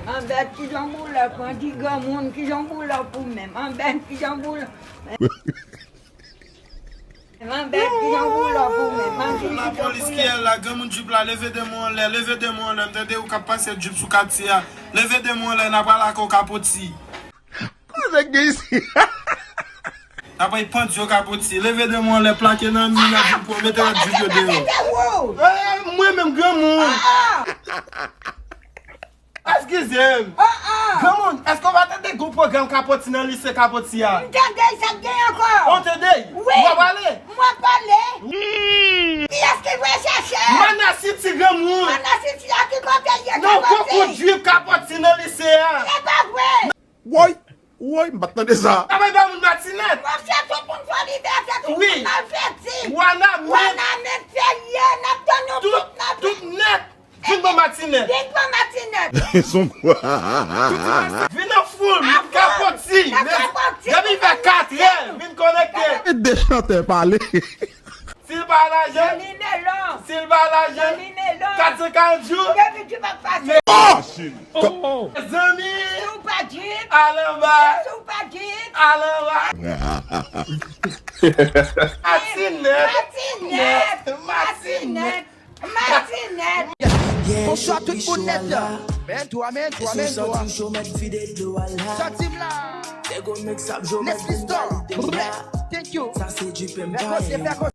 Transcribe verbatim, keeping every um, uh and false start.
Anbèt, kijan boulè pran di granmoun, kijan boulè pou menm. Anbèt, kijan boulè. Anbèt, kijan boulè pou menm. Anbèt, kijan boulè. Lapolis ki ye la, granmoun djip la, leve de mwen anlè, m tande ou k ap pase djip sou katye a. Leve de mwen anlè, n a pral ak ou kapoti. Koze k gen isi? N ap pran pandye yo kapoti. Leve de mwen anlè, plake nan mi, n ap vin pran, mete lòt djip yo deyò. Tande ou! Eh, mwen menm granmoun. Eskize m. Oh, oh! Granmoun, èske w pa tande gwo pwogram kapoti nan lise kapoti a? M tande sa k gen ankò! Ou tande? Wi. W ap pale? Mwen pale! Kiyès ki voye chache? Manasiti granmoun. Manasiti a ki kote l ye Non, kapoti? Koko Drip kapoti nan lise a. E pa vre! Woy! Woy, m pa t tande sa. N ap bay moun matinèt. Monchè, tout moun fò libète, tout Wi. Moun malfeti. Wanament. Wanament, serye, n ap tann nou Tout, tout nan tout nèt. Vin ban matinèt. Vin pran matinèt. Son kwa. Vin an foul, moun kapoti. Nan kapoti. Depi fè katrè, vin konekte. E de chantè pale. Si l pa lajan, Li melon. Si l pa lajan, Li melon. kat san karant jou. Depi ki pa pase. Zanmi, Si w pa djip. Al anba. Si w pa djip. Al anba. Matinèt. Matinèt. Matinèt. Matinèt. Bonswa tout moun nèt. Men twa, men twa, men twa. Sòti m la. Nespi Store. Thank you. Fè koze, fè koze.